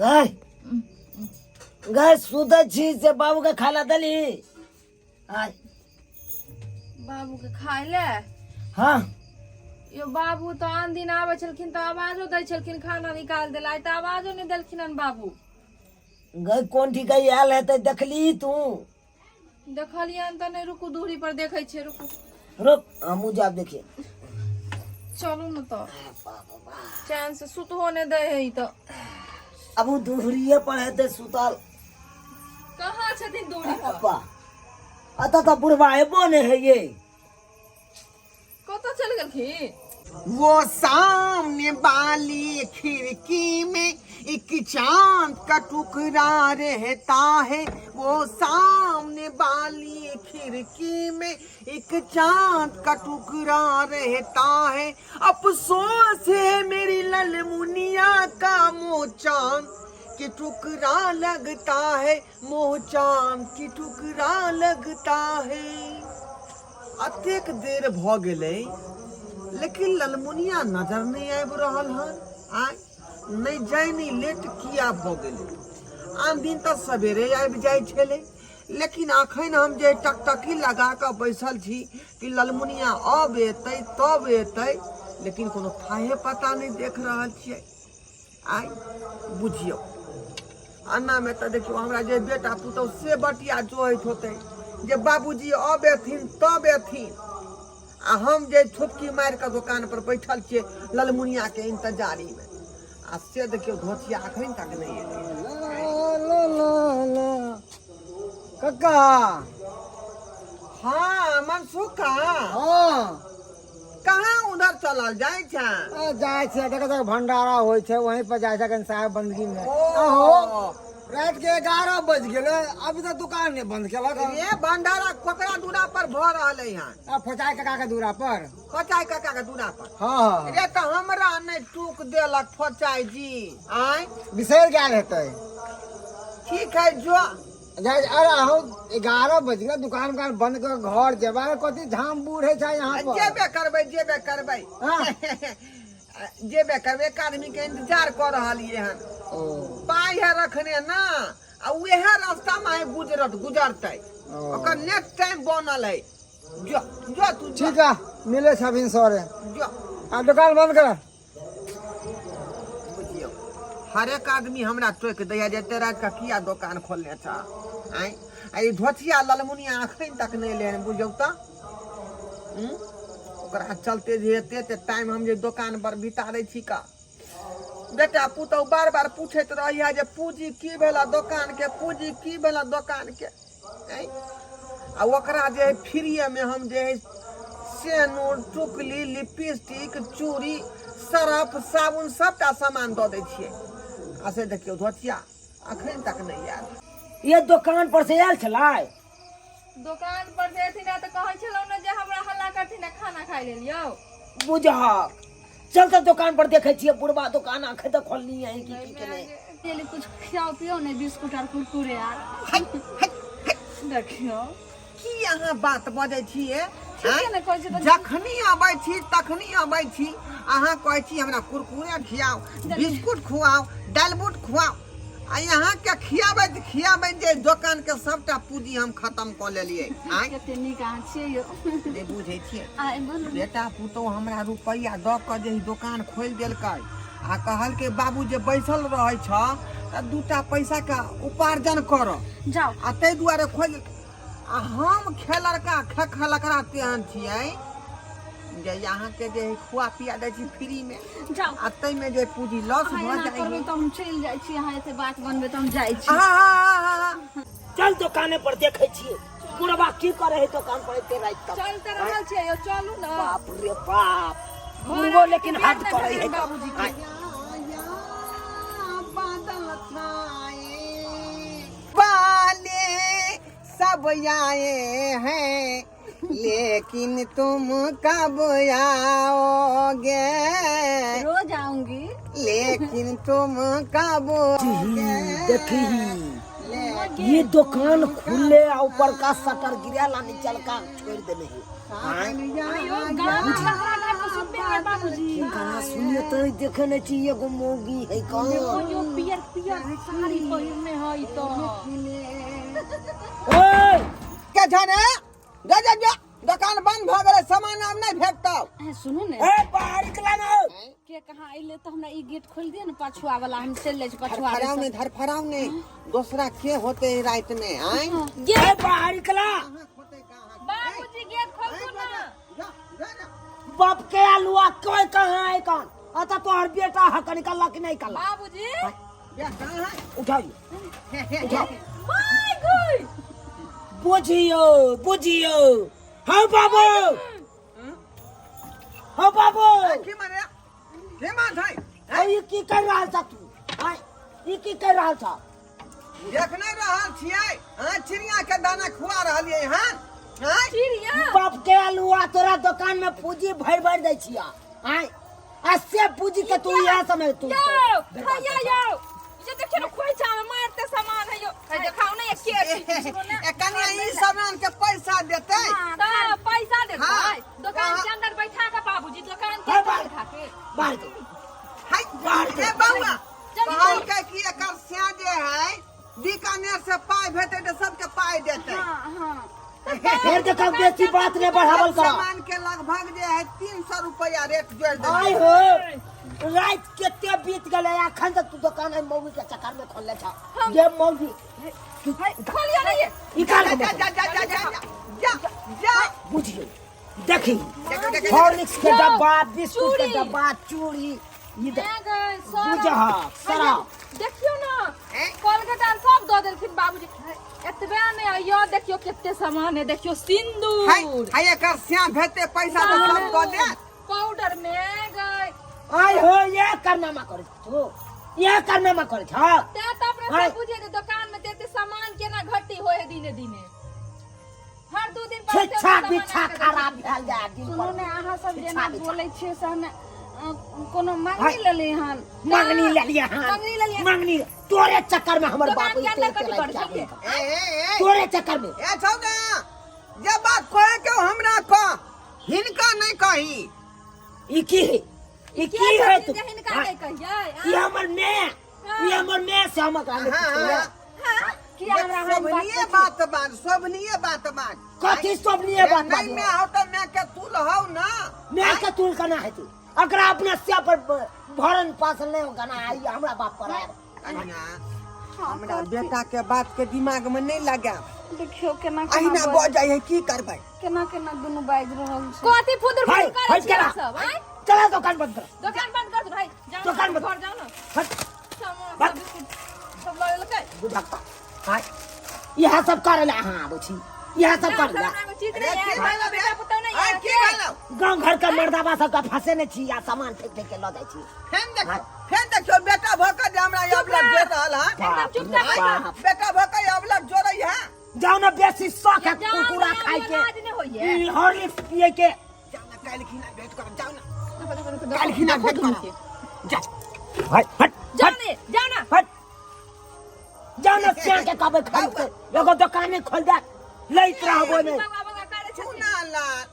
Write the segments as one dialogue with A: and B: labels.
A: गय गय सुतै छी से बाबूके खाय लए देली आय?
B: बाबूके खाय ले?
A: हाँ।
B: यो बाबू तऽ आन दिन आबै छलखिन तऽ आवाजो दै छलखिन खाना निकाल देला, आइ तऽ आवाजो नहि देलखिन हन बाबू।
A: गय कोन ठीक आयल हेतै, देखली तू?
B: देखलियनि तऽ नहि, रुकू, दूरी पर देखै छियै, रुकू।
A: रुक, हमहूँ जाब देखिए।
B: चलू ने तऽ, चैन से सुतहो नहि दै है ई तऽ।
A: अब ओ दूरिये पर हेतै सुतल।
B: कहाँ छथिन दूरी पर?
A: अब्बा, अतऽ तऽ बुढ़बा एबो नहि है ये।
B: कतऽ चलि गेलखिन?
C: वो सामने वाली खिड़की में एक चांद का टुकड़ा रहता है, वो सामने वाली खिड़की में एक चांद का टुकड़ा रहता है। अफसोस है मेरी ललमुनिया का मोह चांद की टुकड़ा लगता है, मोह चांद की टुकड़ा लगता है। अतेक देर भऽ गेलै लेकिन ललमुनिया नजर नहि आबि रहल हन। आय नहि जानि लेट किया भऽ गेलै। आन दिन तऽ सवेरे आबि जाइ छलै, लेकिन अखन हम जे टकटकी लगा कऽ बैसल छी कि ललमुनिया अब एतै तब एतै, लेकिन कोनो थाहे पता नहि देख रहल छियै। आइ बुझियौ, अन्नामे तऽ देखियौ हमरा जे बेटा पुतहु से बटिया जोहैत होतै जे बाबूजी अब एथिन तब एथिन, आ हम जे छुपकी मारि कऽ दोकान पर बैठल छियै ललमुनियाके इंतजारीमे, आ से देखियौ धोतिया अखन तक नहि एलै।
D: ला ला ला कक्का।
C: हाँ मनसुखा।
D: हाँ।
C: कहाँ उधर चलल जाइ छै?
D: जाइ छै, देखै छै भंडारा होइ छै, वहीं पर जाइ छै कनि साहेब बंदगी में।
C: ओ।
D: अहो, राति के 11 बज गेलै, अभी तक दुकान नहि बंद केलक हन।
C: रे भंडारा ककरा दूरा पर भऽ रहल है हन?
D: आ फोचाइ काका के दूरा पर।
C: फोचाइ काका के दूरा पर?
D: हाँ।
C: रे तऽ हमरा नहि टूक देलक फोचाइ जी। आँय?
D: बिसरि गेल हेतै।
C: ठीक है, जो।
D: जाइ। अरे अहो, 11 बज गेलै, दुकान उकान बंद कर घर जेबा, कथी झाम बूढ़ है छै यहाँ पर।
C: जेबे करबै, जेबे करबै।
D: हाँ।
C: जेबे करबै, एक आदमी के इंतजार कऽ रहलियै हन।
D: ओ।
C: पाइ है रखने ना, आ उएह रास्ता में है गुजरत गुजरतै।
D: ओ।
C: ओकर नेक्स्ट टाइम बनल है। जो जो तू जो।
D: ठीक है, मिले छै अभी सरे।
C: जो।
D: आ दुकान बंद कर।
C: बुझियौ, हरेक आदमी हमरा टोकि दैया जे एते राति कऽ किया दोकान खोलने छ। आँय, आ ई धोतिया ललमुनिया अखन तक नहि एलै हन, बुझियौ तऽ। ओकरा चलते जे एते एते टाइम हम जे दोकान पर बिता दै छी का। बेटा पुतहु बार बार पूछैत रहैया जे पूँजी की भेल दोकान के, पूँजी की भेल दोकान के। आँय, आ ओकरा जे है फ्रीएमे हम जे है सेनूर, टुकली, लिपस्टिक, चूड़ी, सरफ, साबुन सबटा सामान दऽ दै छियै, आ से देखियौ धोतिया अखन तक नहि आयल।
A: ये दोकान पर से आयल छलै?
B: दोकान पर से एथिन तऽ कहै छलहुँ ने जे हमरा हल्ला करथिन आ खाना खाइ लेल यौ।
A: बुझहक, चल तऽ दोकान पर देखै छियै बुढ़बा दोकान अखन तक खोलनी है कि की केने।
E: तेल कुछ खियाओ पियो ने, बिस्कुट आर कुरकुरे आर।
C: है, है, है।
E: देखियो।
C: की अहाँ बात बजै छियै?
E: ठीके ने कहै छी तऽ।
C: जखनी अबै छी तखनी अबै छी, अहाँ कहै छी हमरा कुरकुरे खियाउ, बिस्कुट खुआउ, दालबुट खुआउ, आ अहाँके खियाबैत खियाबैत जे दोकानके सबटा पूँजी हम खतम कऽ लेलियै। आँय?
E: कते नीक अहाँ छियै यौ।
C: नहि बुझै छियै।
E: आइ बोलू ने।
C: बेटा पुतहु हमरा रुपैआ दऽ कऽ जे ई दोकान खोलि देलकै आ कहलकै बाबू जे बैसल रहै छह तऽ दूटा पैसाके उपार्जन कर।
E: जाउ।
C: आ ताहि दुआरे खोलि देलकै, आ हम खेलड़का खेखलकड़ा तेहन छियै जे अहाँके जे है खुआ पिया दै छी फ्रीमे।
E: जाउ।
C: आ ताहिमे जे पूँजी लॉस
E: अहाँ
C: भऽ
E: एना
C: जाइ
E: करबै
C: है।
E: तऽ हम चलि जाइ छी, अहाँ एते बात बनबै तऽ हम जाइ छी।
C: आहा।
A: चल, दोकाने पर देखै छियै बुढ़बा की करे है दोकान पर एते राति तक।
B: चल तऽ रहल छियै यौ, चलू ने।
A: बाप रे बाप, बुढ़बो लेकिन हद करे है।
B: बाबूजी के।
A: आँय।
C: बादल छाए वाले सब आए हैं, लेकिन तुम कब आओगे?
E: रोज आऊंगी।
C: लेकिन तुम कब आओगे?
A: देखी।
E: रोज
A: ये दुकान खुले आ ऊपर का शटर गिरेला नीचल का छोड़ देने है।
B: यो गाना लहरा घर पर सुनबे है बाबूजी।
A: कना सुनिए तो देखे नहीं छी एगो मौगी है कौन।
B: यो पियर पियर साड़ी पहिरने है ई तो।
A: ओए
C: के छने जा जा जा, दुकान बंद भ गेलै, सामान आब नहि भेटतौ।
E: सुनू ने।
A: ए बाहर निकला ना।
E: के कहाँ अइले तऽ हमरा ई गेट खोलि दिअ ने पछुआ वाला, हम चलि जाइ छी पछुआ।
C: धरफड़ाओ ने, धरफड़ाओ ने, दोसरा के होते है रात में आय?
A: ए बाहर निकला।
B: बाबूजी गेट खोलू ना।
C: जा जा जा।
A: बाप के आलुआ कोई कहाँ है कौन अतः तोहर बेटा हक निकलला कि नहीं निकलला?
B: बाबूजी
C: जा कहाँ है?
A: उठाइए उठाओ।
B: My गई।
A: बुझियो बुझियो। हाँ बाबू, हाँ बाबू।
C: की मारे के मान है?
A: हाँ, ई की कर रहल छा तू? हाँ, ई की कर रहल छा?
C: देख नहि रहल छियै? हाँ, चिड़िया के दाना खुआ रहलियै हन। हाँ?
B: चिड़िया
A: बाप के आलुआ तोरा दुकान में पूंजी भर भर दै छिया। आय आ से पूंजी के तू यहाँ समय तू
B: यो भैया यो ये देखियो ना खोइछा में मारते सामान है यो। है देखाओ ना ये के
C: ए कनिया, ई सामान के पैसा देतै?
B: त पैसा देतै।
C: हाँ।
B: दुकान के अंदर बैठा के बाबूजी, दुकान के
A: हाँ,
B: अंदर
A: बाहर।
B: बैठा के।
A: बाहर दो।
C: हाय
A: बाहर दे।
C: ए बौआ,
B: चल।
C: कहलकै कि एकर स्या जे है बीकानेर से पाइ भेटै तऽ सबके पाइ देतै।
A: फिर देखो बेसी बात नहीं बढ़ावल करो।
C: सामान के लगभग जे है 300 रुपया रेट जोड़ दे।
A: आय हो रात केते बीत गेलै, अखन तक तू दुकान है मौगी के चक्कर में खोलले छा। ये मौगी
B: खोलियो ना ये।
A: निकाल
C: जा
A: के
C: जा जा जा जा जा जा।
A: बुझियो देखी
C: देखो, देखो।
A: हॉर्लिक्स के डब्बा, बिस्कुट के
B: चूड़ी।
A: डब्बा, चूड़ी ई
B: गए सरफ।
A: बुझह सरफ।
B: देखियो ना
C: हैं?
B: कोलगेट आर सब दऽ देलखिन बाबूजी। एतबे नहि यो देखियो कते सामान है, देखियो सिंदूर
C: हाय हाय, एकर स्या भेटतै पैसा तऽ सब दऽ देत।
B: पाउडर में गए।
A: आय हो ये करनामा करे तू, ये करनामा करे छा।
B: तें तऽ अपना
A: हाय।
B: सब बुझे जे दुकान में तेते सामान केना घटी होय है दिने दिने, हर 2 दिन पर
A: छिच्छा बिच्छा खराब भेल जाय दिन
E: सुनू
A: पर।
E: ने, अहाँ सब
A: छिच्छा
E: जेना
A: बिच्छा।
E: बोलै छियै से हमे कोनो मांगनी लेली हन?
A: मांगनी लेलिए हन।
B: मांगनी लेलिए।
A: मांगनी तोरे चक्कर में हमर
B: दुकान
A: बाप
B: के अंदर
A: इते
B: कथी
A: इते
B: करै
A: लाइट
B: छलियै?
C: ए ए ए
A: तोरे चक्कर में।
C: ए छौ ने, जे बात कहे के हमरा कह, हिनका नहीं कही।
A: ई की है? ई की है तू?
B: जे हिनका नहि कहियै।
A: ई हमर मैं, ई हमर मैं से हम एकरा नहि
C: हाँ,
A: कुछ कहबै।
C: हाँ।
E: कि हमरा हम बात
C: शोभनीय बात बात, शोभनीय बात बात।
A: कथी शोभनीय बात
C: नहीं
A: बात?
C: मैं हो तो मैं के तू लहौ ना।
A: मैं के तू केना हेतै? अकरा अपना सिया पर भरण पासन नहीं होगा ना, आई हमरा बाप पर आयल।
C: कन्या, हमरा बेटा के बात के दिमाग में नहीं लगा।
E: देखियो केना
C: अहिना
E: केना
C: बजै है, की करबै?
E: केना केना दुनू बाजि रहल छै।
B: कथी फुदुर
A: हाय,
B: फुदुर करै
A: हट
B: छियै
A: चला।
B: सब आँय?
A: चला दुकान बंद कर।
B: दुकान बंद कर दो भाई, जाओ ना,
A: दुकान बंद।
B: घर जाओ ना।
A: हट।
B: समोसा
A: बंद।
B: बिस्कुट सब लऽ लेलकै।
A: बुझक्का हाय, इएह सब करे ला अहाँ आबै छी, इएह सब करे ला।
B: नाम चीज
C: अरे
B: नहीं
C: की
B: है,
C: भेलौ रे?
B: बेटा पुतहु नहीं
C: आय,
B: है।
C: की भेलौ?
A: गाँव घर के मर्दाबा सबके फंसे नहीं छी आ सामान फेंक फेंक के लऽ जाइ छी।
C: फेन देखियौ, फेन देखियौ, बेटा भऽ के जे हमरा अबलग जोड़ रहल हन।
B: एकदम चुपचाप
A: बाप रे
B: बैठो।
A: बाप।
C: बेटा भऽ के अबलग जोड़ै है।
A: जाओ ना बेसी शौक है
B: जाओ
A: कुरकुरा
B: ना,
A: खाय के,
B: लाज नहीं होइए।
A: ई हॉर्लिक्स पिए के।
C: जाओ ना काल्हि खिना भेंट करब, जाओ ना काल्हि खिना भेंट करब, जा।
A: हट हट।
B: जाओ
A: हट
B: ने, जाओ ना।
A: हट जाओ ना, सिया के कहबै खरीद के एगो दुकाने खोल दे, लैत रहबो नहि।
B: बौआ बौआ करै
C: तू
B: छथिन।
C: ना लाल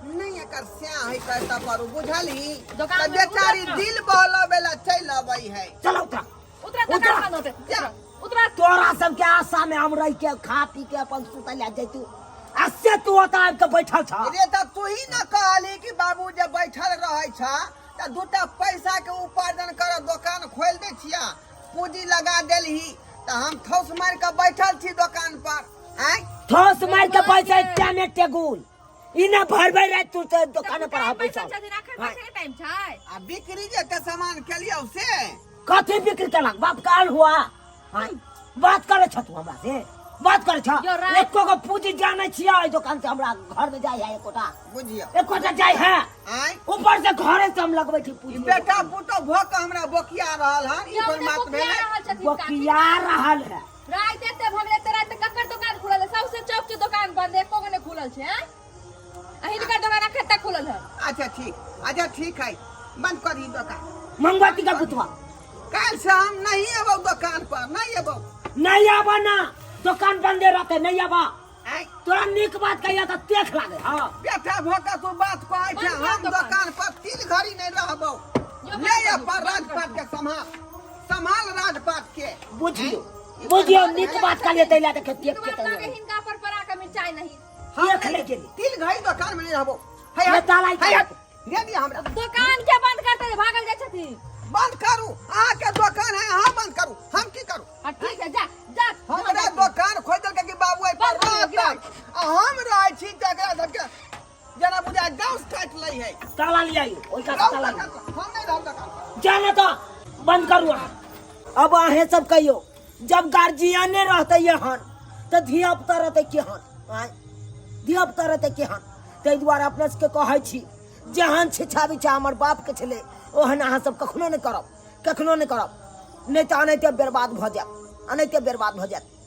C: नहीं एकर स्या है कहता करू बुझलही?
B: दोकान
C: तऽ
B: में
C: बेचारी
B: उतरत ना।
C: दिल बहलबे ला चलि अबै है।
A: चलो उतरा।
B: उतरा दुकान
A: उतरा।
B: बंद होते।
C: जा।
B: उतरा।
A: तोरा सबके आशा में हम रह के खा पी के अपन सुतल ले जैतू आ से तू ओतऽ आबि के बैठल छ।
C: रे तऽ तू ही न कहली कि बाबू जे बैठल रहै छ तऽ दूटा पैसा के उपार्जन कर दोकान खोलि दै छिया, पूंजी लगा देलही तऽ हम थौस मारि के बैठल छी दोकान पर। आँय
A: ठोस मारि के पैसा टाइमे टेगुल ई ना भर भर राति तू तऽ दुकान पर आ
B: बैसल
A: बैठल।
B: छथिन, अखन बैठे के टाइम छै।
C: आ बिक्री जे के सामान केलियौ से
A: कथी बिक्री केलक बाप काल हुआ? आँय बात करे छ तू हमरा से, बात करे छ?
B: यो राति-
A: एको गो पूंजी जानै छियै एहि दुकान से हमरा घर में जाइ है एकोटा?
C: बुझियौ
A: एकोटा जाइ है?
C: आँय
A: ऊपर से घरे से हम लगबै छी पूंजी।
C: ई बेटा पुतोह भऽ के हमरा बोकिया रहल हन, ई
B: यौ,
C: कोन
B: ने
C: बात
B: बोकिया
C: भेलै?
B: रहल छथिन काकी।
A: बकिया रहल है।
B: राति एते भऽ गेलै, एते राति ककर दुकान खुलल है? सबसे चौक के दुकान बंद है, एको गो नहि खुलल छै। आँय? आ हिनकर दुकान अखन तक खुलल है।
C: अच्छा ठीक, अच्छा ठीक है, बंद कर ई दुकान।
A: मंगवती का बुतवा
C: काल्हि से हम नहीं एबौ दुकान पर, नहीं एबौ।
A: नहीं आबो ना, दोकान बंदे रहते नहीं आबा।
C: आँय,
A: तोरा नीक बात कहिया तऽ तेख लागे। हाँ,
C: बेटा भऽ कऽ तू बात कहै छै।
B: बंद कर
C: हम
B: दोकान।
C: दोकान पर 3 घड़ी नहि रहबौ।
B: यो
C: ले
B: बंद करू,
C: अपन
B: बंद
C: राजपाट के सम्हाल, सम्हाल राजपाट के।
A: बुझियो, बुझियो, नीक बात कहलियै तै लए देखे
B: नीक
A: देख के
B: बात
A: तै
B: लागे हिनका पर पड़ा के मिर्चाई नहीं।
C: हम
A: देख ले गेली।
C: 3 घड़ी दोकान में नहि रहबौ। हे
A: ये ताला ही
C: हे हट, दे दिया हमरा।
B: दोकान के बंद करते भागल जाइ छथिन।
C: बंद करू, अहाँके दोकान है, अहाँ बंद करू, हम की करू?
B: हाँ, ठीक है, जा जा।
C: हमरा दोकान खोलि देलकै कि बाबू एहि पर
B: बंद करू,
C: रहतै आ हम रहै छी तऽ एकरा सबके जेना बुझाय गाँव काटि लै है।
A: ताला लिया ओहि का
C: रहू
A: ताला।
C: दोकान पर, हम नहि रहब दोकान पर।
A: जा ने तऽ बंद करू अहाँ। अब अहें सब कहियो, जब गार्जियने रहते एहन तऽ धिया पुता रहते केहन? आँय, धिया पुता रहते केहन? ताहि दुआरे अपना सबके कहै छी, जेहन शिक्षा दीक्षा हमर बापके छलै ओहन अहाँ सब कखनो नहि करब, कखनो नहि करब, नहि तऽ अनाहिते बर्बाद भऽ जायब, अनाहिते बर्बाद भऽ जायब।